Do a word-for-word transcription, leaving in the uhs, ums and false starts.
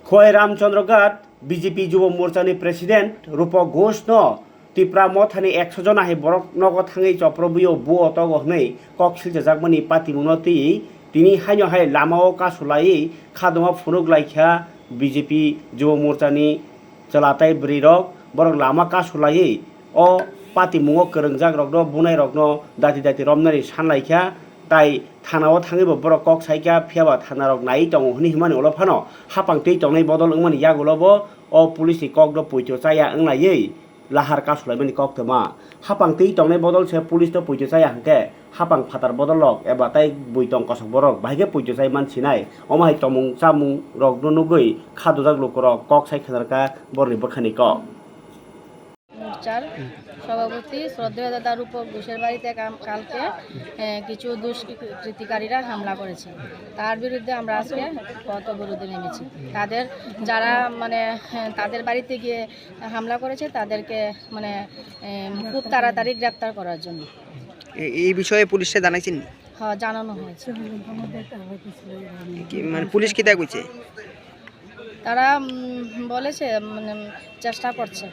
Khowai Ramchandra Ghat B J P Jubo Morchani President Rupak Ghoshno Tipra Mothani ekso jona hai borok nogo thangwi choprobwi o buo togo hwnwi kok silchajakmani patimungno twiwi tini haino hai lamao kasu laiwi khadoma phunuk laikha B J P Jubo Morchani chwla tei bwrwirok. Borok lama kasu laiwi o patimungo kwrwngjakrokno, bunairokno dati dati romnani san laikha, tai thanao thangwibo borok kok saikha, phiyaba thanarok naiwi tongo hwnwi hwnmani ulo phano hapang twi tongnai bodol wngmani yagulobo o police ni kokno poito chaya wnglaiwi lahar kasulaimani koktwma. Hapang twi tongnai bodol se police no poito chaya hwnkhe hapang phatar bodol rok eba tai bui tong kosok borok bahai khe poito chai man sinai. Omo hai tomung chamung rok no nugwi kha dujak lukurok kok sai khnarkha borokni bwkhani kok. মোর্চার সভাপতি শ্রদ্ধেয় দাদা রূপক ঘোষের বাড়িতে কাম-, কালকে, এ, কিছু দুষ্কৃতিকারীরা হামলা করেছে। তার বিরুদ্ধে আমরা আজকে পথ অবরোধে নেমেছি। তাদের যারা, মানে, এ, তাদের বাড়িতে গিয়ে হামলা করেছে, তাদেরকে, মানে, এ, খুব তাড়াতাড়ি গ্রেপ্তার করার জন্য। এ-, এই বিষয়ে পুলিশে জানাইছেন? হ্যাঁ, জানানো হয়েছে। কি, মানে, পুলিশ কিতা কইছে? তারা, উম, বলেছে, মানে, চেষ্টা করছে।